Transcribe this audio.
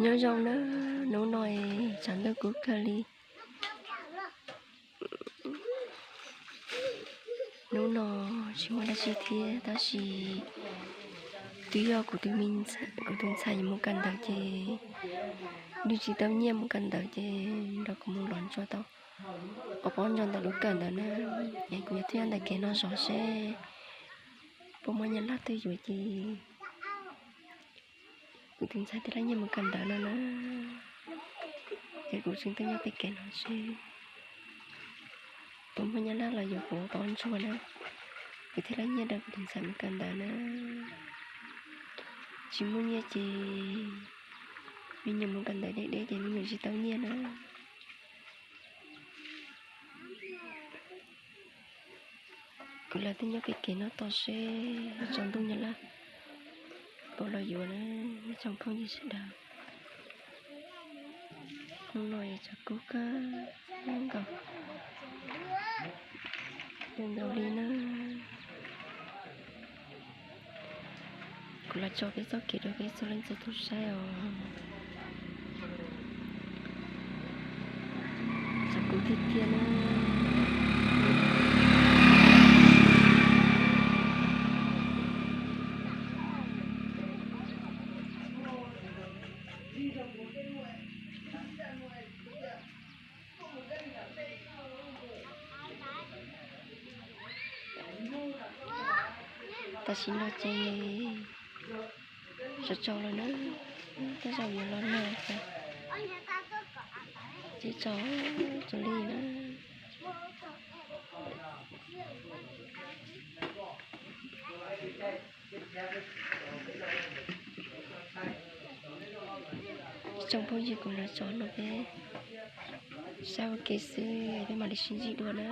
Nyob zoo na, hnub no tshav ntuj kub kawg li. Hnub no tsis muaj dab tsi thiab tab sis twb yog kuv tus me, kuv tus ntxhais mus kawm ntawv ces nws tsis tau nyiaj mus kawm ntawv ces nrog kuv mus los ntsuas tau ob pob ntsos ntawm lub kawm ntawd na. Es kuv yuav tuaj nyob ntawm kev no zov seb puas muaj nyab laj twg yuav ces kuv tus ntxhais thiaj li nyiaj mus kawm ntawv no na. Ces kuv tseem tuaj nyob pem kev no seb puas muaj nyab laj los yuav kuv ob pob ntsuag na, kuv thiaj li nyiaj rau kuv tus ntxhais mus kawm ntawv na. Tsis muaj nyiaj ces me nyuam mus kawm ntawv deb deb ces me nyuam tsis tau nyiaj na. Kuv los tuaj nyob pem kev no tos seb tsaus ntuj nyab laj puas los yuav na, ib tsoom phooj ywg sawv daws. Hnub no es tshav kub kawg nkaus, nkaus li na. Kuv los tso peb txoj kev rau peb txhua leej txhua tus saib os. Tshav kub tiag tiag na. Tam sim no ces tsaus tsaus lawm na, tej zaum yuav los nag ces tsaus tsaus li na. Tsoom phooj ywg, kuv los tso no peb saib ua ke xwb peb mam li sib ntsib dua na.